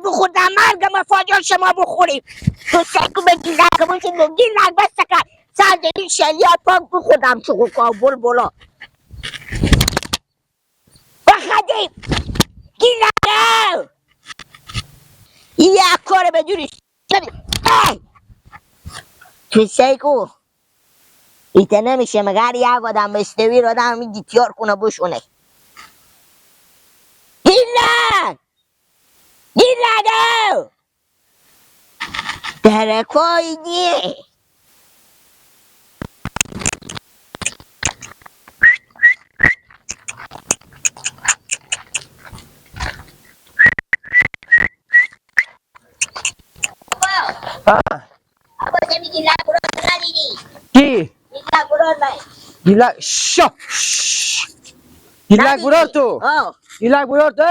بخوردم مرگ مفاجر شما بخوریم. تو سکو به گیلک باشیم و گیلک بس سکر سر زمین شلیات پاک بخوردم چوکا بلبلا بخدیم گیلک یک کار بدونی تو سیکو ایته نمیشه مگر یک آدم مستوی رو آدم میگی تیار کنه بشونه. گیلک گیلک درکای دیه. کی؟ گیلک شا گیلک برار تو گیلک برار تو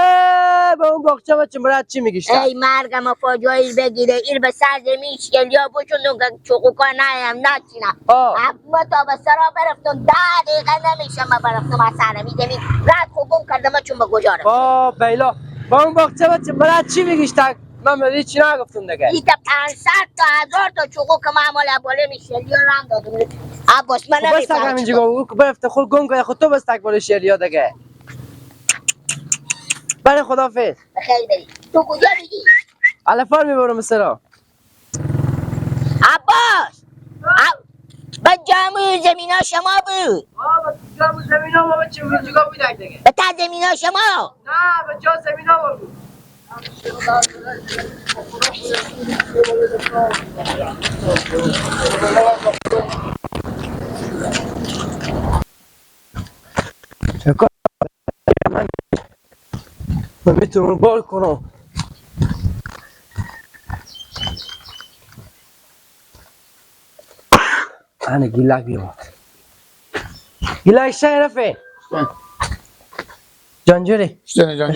به اون باغچه بچه برات چی میگیشت؟ ای مرگم فاجایی بگیره ایر به سر زمین شکلیا بشوندون که چوکوکا نایم نچینم اما تا به سرا برفتم 10 دقیقه نمیشم من برفتم از سر زمین رد خوبم کردم چون به کجا رفتم. آه بیلا با اون باغچه بچه برات چی میگیشت؟ من به چی نگفتم دیگه. ایتا 500 تا 1000 تا چوکو که من مال بالا میشلیا رم دادم. عباس من نمیفهمم. بس همینجا اینجا گفت برفته خود گم کنه خود تو بس تک بالا شلیا دیگه. بله خداحافظ. بخیر بری. تو کجا میری؟ الفار میبرم سرا. عباس به جامو زمینا شما بود. آه به جامو زمینا ما بچه اینجا بود دیگه. به تا زمینا شما؟ نه به جا زمینا بود. من میتونم بار کنم. انا گیلک بیامد. گیلک شرفه جانجوری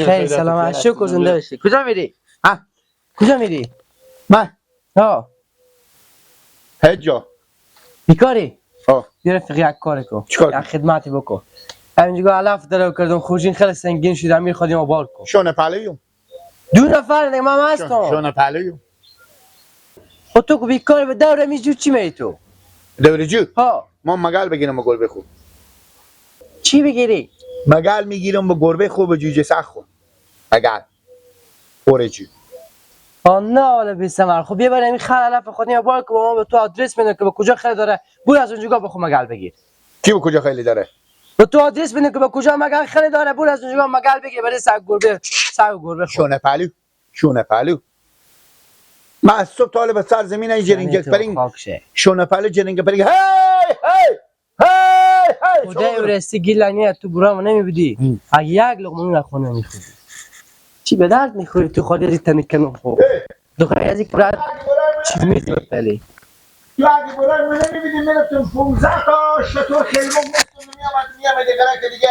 خیلی سلام شکر زنده باشی. کجا میری؟ ها کجا میری؟ من ها هیچ جا. بیکاری؟ ها بیا رفیق یک کار کن، چیکار؟ یک خدمتی بکن. همینجا علف درو کردم خورجین خیلی سنگین شد امیر خودیم بار کن. شونه پهلویم 2 نفر دیگه من هستم. شونه پهلویم. خب تو که بیکاری به دوره میجو چی میری تو؟ دوره جو؟ ها ما مگل بگیرم به گربه خوب. چی بگیری؟ مگل میگیرم به گربه خوب به جوجه سگ خوب. مگل خورجو. آه نه حالا بی ثمر. خب بیا بریم این خر علف خودیم بار که ما به تو آدرس میدم که به کجا خیلی داره. برو از اونجا بخو مگل بگیر. کی به کجا خیلی داره؟ به تو آدرس میدم که به کجا مگل خیلی داره. برو از اونجا مگل بگیر برای سگ گربه. سگ گربه شونه پهلو شونه پهلو. من از صبح تا حالا به سر زمین ای جرینگل پرینگ شونه پهلو جرینگل پرینگ هی هی هی هی. خدای ورستی گیلانیه تو برام نمیبودی اگه یک لقمه نون خونه میخوری چی به درد میخوری تو خودت از تنکن خو دو از یک برات چی میخوری تو اگه برای من نمیبینی میرفتم 15 تا شطور خیلی مفتم میامد دیگه که دیگه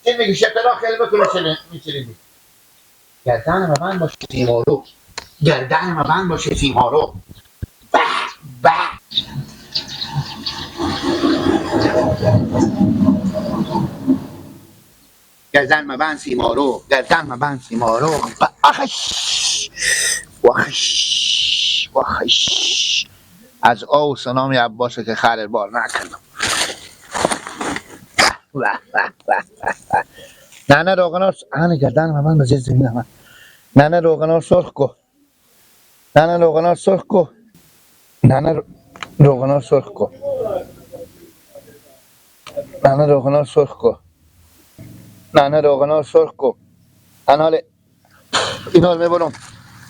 چی میگی شطورا خیلی بکنه میچریدی. گردن من باشه سیمارو، گردن من باشه سیمارو. به به گردن من سیمارو، گردن من سیمارو. آخش وخش وخش از آو سنامی عباس که خر بار نکردم. نه نه روغنار آن گردن من به زمین من. نه نه روغنار سرخ کو، نه نه روغنار سرخ کو، نه نه روغنار سرخ کو، نه نه روغنار سرخ کو، نه نه روغنار سرخ کو. انال اینا رو میبرم.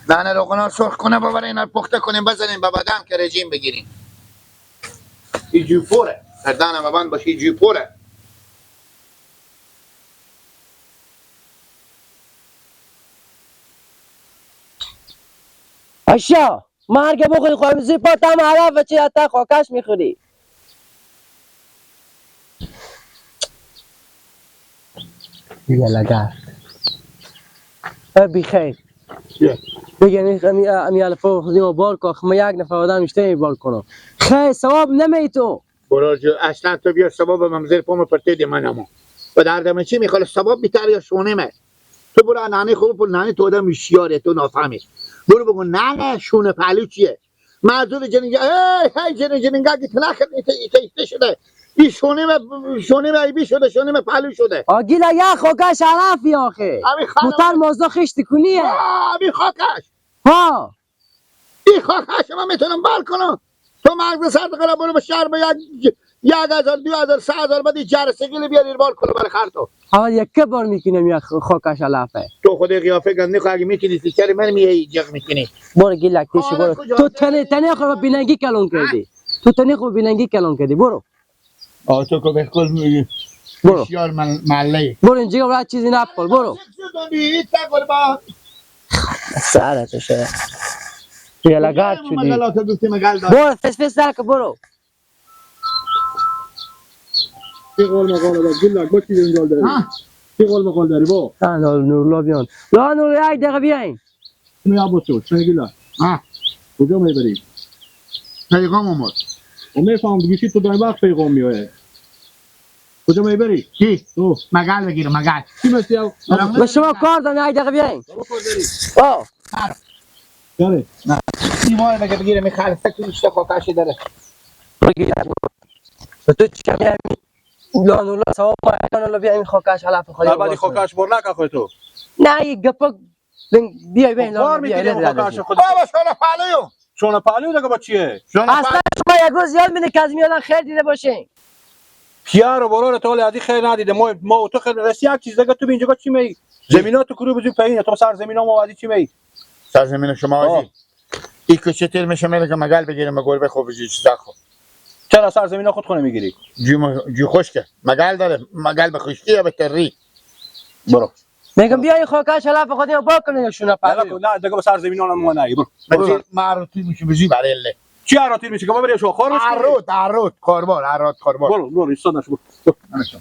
نه نه روغنار سرخ کنه ببره اینا پخته کنیم بزنیم به بدن که رژیم بگیریم. اینجوری پره گردن من باشه اینجوری پره. اشیا مرگ بخوری خواهیم زیر پا تم علف و چی حتی خاکش میخوری. دیگه لگرد بی خیر بگه امی علفا خودیم و بار کن. ما یک نفر آدم اشته بار کنم خیر ثواب نمی تو برو اصلا تو بیا ثواب من زیر پام پرتیدی من اما به دردم چی میخواد ثواب بیتر یا شونه من تو برو ننه خوب پول ننه تو آدم شیاره تو نافهمی. برو بگو ننه شونه پهلو چیه؟ منظور جنینگ ای هی جنینگ که تنخ ایت شده. این شونه ایبی شده، شونه پهلو شده. آگیلا یا خاکش علفی آخه. موتر مازدا خشت کنیه. همین خاکش. ها. این خاکش من میتونم بال کنم. تو مغز سرد قرار برو به شهر به 1000 2000 3000 بدی جرثقیل بیاری بال کنه برای خر تو. ها یک بار میکنم یا خاکش علفه. تو خود قیافه گندی خو اگه میتونی سر من میای جغ میکنی. برو گیلک تیش برو. تو تنه خو بیننگی کلون کردی. تو تنه خو بیننگی کلون کردی برو. آ تو که بالکل میگی. برو. بسیار مله. برو اینجا برو چیزی نپل برو. سرت شه. یه لگات شدی. برو فس فس نکن برو. چه قول مقاله داری؟ گیلک با چی جنجال داری؟ چه قول مقاله داری با؟ نه نورلا بیان. لا نور یک دقیقه بیاین. می عباس شد. چه گیلک؟ کجا میبری؟ پیغام اومد. و میفهم گوشی تو دائم وقت پیغام میآید. کجا میبری؟ چی؟ تو مگل بگیر مگل. چی مثل؟ به شما کار دارم یک دقیقه بیاین. آه. داره. نه. ایمان مگه بگیره میخالفه که بیشتر خاکش داره. تو چی میای؟ لا نورلا سواب ما لا بیاین خاکش علف خالی. بعدی خاکش بر نکن خودتو. نه یک گپ بیای بیاین لا بیای. خاکش خود. بابا شونه پهلو. شونه پهلو دیگه با چیه؟ اصلا شما یک روز یاد میده که از میادن خیر دیده باشین. پیار و برار تو عادی خیر ندیده. ما تو خیر رسی یک چیز دیگه تو اینجا چی می؟ زمینات تو کرو بزن پایین تو سر زمینا ما عادی چی می؟ سر زمین شما عادی. این کوچه میشه میره که مگل بگیرم گربه خو بجی چیزا خو. چرا سر زمینا خود خونه میگیری؟ جو خشکه مگل داره مگل به خشکی یا به تری. برو میگم بیای خاکش علف خودی با کنه شونه پهلو. نه دیگه به سر زمینا ما نه برو. معروفی میشه بزی برای الله. چی عراتی میشه که بابا بری شو خور عروت قربان عروت قربان. برو برو ایستاد نشو برو.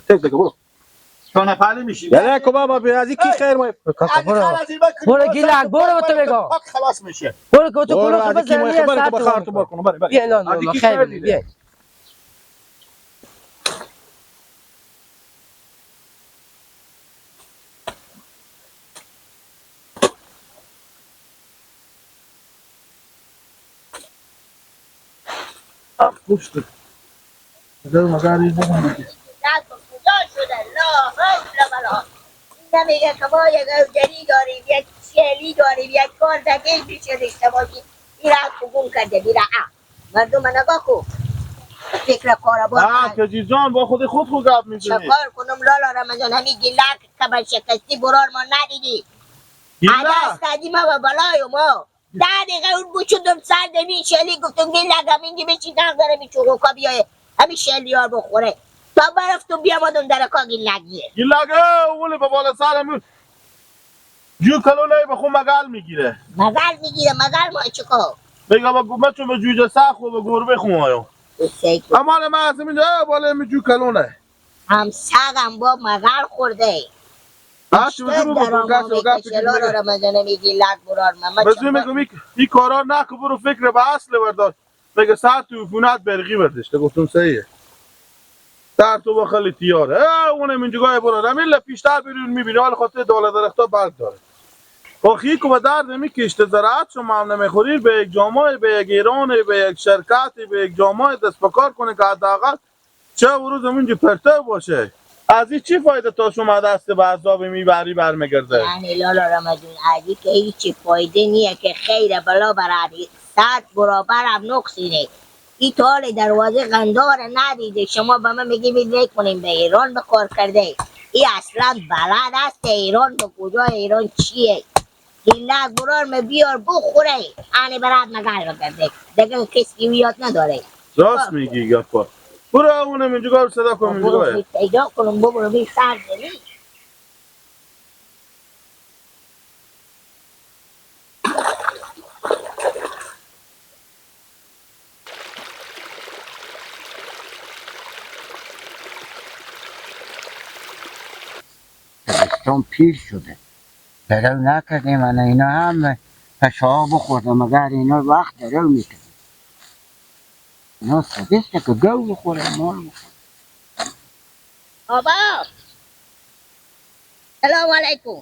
تک دیگه برو. شونه پهلو میشی. نه کو بابا از کی خیر ما برو برو گیلک برو تو بگو خلاص میشه. برو که تو برو بزنی سر تو خر تو بار کنم. بره بیا نه خیر بیا. خوش شد. کجا شده؟ لا حول ولا. نمیگه که ما یک اوجری داریم، یک شلی داریم، یک کار دیگه پیش داشته باشیم. این را قبول کرده میره. مردم نگاه کن. فکر کاربار. نه کجی جان با خود خود خو گپ میزنی. چه کار کنم لالا رمضان همین گیلک کبر شکستی برار ما ندیدی. گیلک دادی ما با بالای ما. 10 دقیقه اون بوچوندم سر دمی شلی گفتم گیلک همینجی بشین داره میچوکا بیای همین شلی ها بخوره. تا برفتم بیامدم در کا گیلگیه. گیلگه اول به بالا سرمون جو کلونه به خون مگل میگیره. مگل میگیره مگل ما چیکار؟ بگم با گومه به جوجه سخ و به گربه خون آیو. اما من از اینجا بالا می جو کلونه. هم سگم با مگل خورده. اش بزرگ با گاس و گاس رمضان میگی لک برار ما. بزرگ میگم این کارا نکن برو فکر به اصل بردار. میگه ساعت تو فونات برقی برداشت. گفتم صحیحه. در تو با خیلی تیاره. اونم اینجا برو. امیل پیشتر بیرون میبینی حال خاطر دولت درختا برگ داره. آخی که به درد نمیکشته زراعت شما هم نمیخورید به یک جامعه به یک ایران به یک شرکت به یک جامعه دست به کار کنه که حداقل چه روز اونجا پرته باشه. از این چی فایده تا شما دست به عذاب میبری برمیگرده؟ یعنی لالا رمضان از این که هیچ فایده نیه که خیر بلا برادی 100 برابر هم نقصینه. این تا حال دروازه قندار ندیده. شما به من میگی میدونی کنیم به ایران به کار کرده. این اصلا بلد است ایران به کجا ایران چیه. گیلک برار بیار بخوره انی برات مگل بکرده دیگه کسی یاد نداره. راست میگی گپا. برو اونم اینجا صدا کنم اینجا پیدا کنم ببرو بی سر زمین. زمستان پیر شده درو نکردیم و اینا هم پشه ها بخورده مگر اینا وقت درو میکنه. اینا سبسته که گو بخوره مال بخوره. بابا سلام علیکم.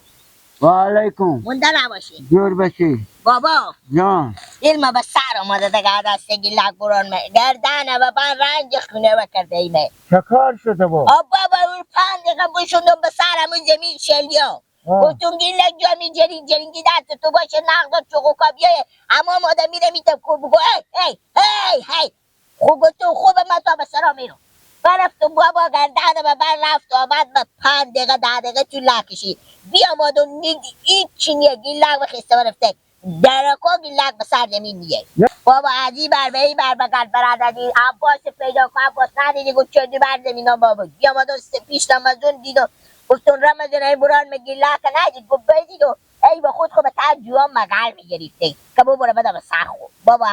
و علیکم. مونده نباشی. جور بشی. بابا جان. علم به سر آمده دیگه دست گیلک بران می گردنه و بر رنج خونه و کرده ایمه. چه کار شده با؟ آ بابا اون 5 دقیقه بشوندم به سرم اون زمین شلیا. گفتم گیلک جامی جرینگ جرینگی دست تو باشه نقد چوکوکا بیایه اما آدم میره میتم کو بگو هی هی هی هی. خوب گفتم خوب من تا به سرا میرم. برفتم بابا گردنه و بر رفت آمد به 5 دقیقه 10 دقیقه تو لکشی بیا مادم نیدی هیچی نیه گیلک به خسته برفته درکو گیلک به سر زمین نیه. بابا از این بر به این بر بگرد برادری عباس پیدا کن عباس ندیدی گفت چندی بر زمین ها بابا بیا مادم پیش رمضان دیدم گفتم رمضان ای بران می گیلک ندید گفت بدید و ای با خود خود به تر جوان مگل میگرفته که ببره بده به سر خود بابا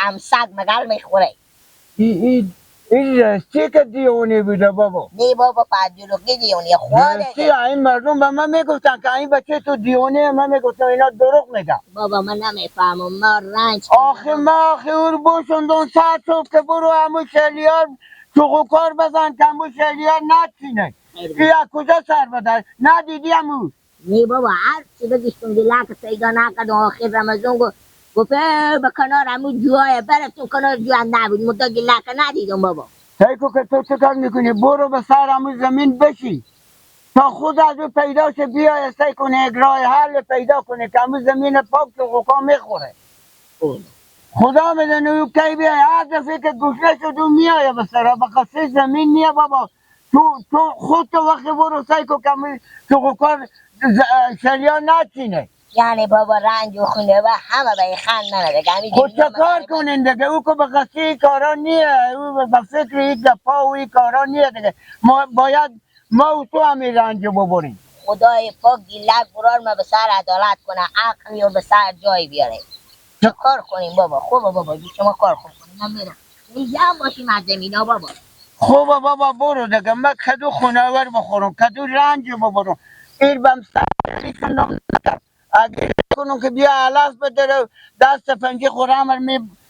ام سگ مگل میخوره. این این راستی که دیوانه بوده بابا. نه بابا پدروغی دیوانه خوره. راستی این مردم به من میگفتن که این بچه تو دیوانه، من میگفتم اینا دروغ میگن. بابا من نمیفهمم ما رنج آخه ما آخه او رو بشوندون سر صبح که برو همون شلیار چوکوکار بزن که همون شلیار نچینه. این از کجا سر بده؟ ندیدی همون؟ نه بابا هر چی بگیشتون گلک پیدا نکردم آخر رمضان گفت گفت به کنار همون جوهای برفتون کنار جوهای نبود مدت گلک ندیدم بابا. سیکو که تو چه کار میکنی؟ برو به سر همون زمین بشی تا خود از او پیدا شه بیای سعی کنه یک راه حل پیدا کنه که همون زمین پاک چوکوکا میخوره. خدا میدونه او کی بیای. هر دفعه که گشنه شد او میایه به سر به قصه زمین نیه بابا. تو خود تو وقتی برو سعی کن که چوکوکار شلیا نچینه. یعنی بابا رنج و خونه و همه به خند منه دیگه. خود چه کار کنین دیگه؟ او که به قصه این کارا نیه، او به فکر این گپا و این کارا نیه دیگه. ما باید ما و تو همین رنج ببریم. خدای پاک گیلک برار ما به سر عدالت کنه عقلی و به سر جای بیاره. چه کار کنیم بابا؟ خوبه بابا شما کار خوب کنیم من میرم. اینجا باشیم از زمینا بابا. خوبه بابا برو دیگه. من کدو خونور بخورم کدو رنج ببرم این بم سری کنم اگه کنم که بیا علف بدره دست پنجه خورم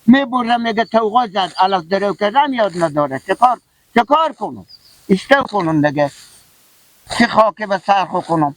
میبرم میگه توقع زد علف درو کردم یاد نداره. چه کار کنم؟ اشتر کنم دیگه چه خاکه به سر خو کنم.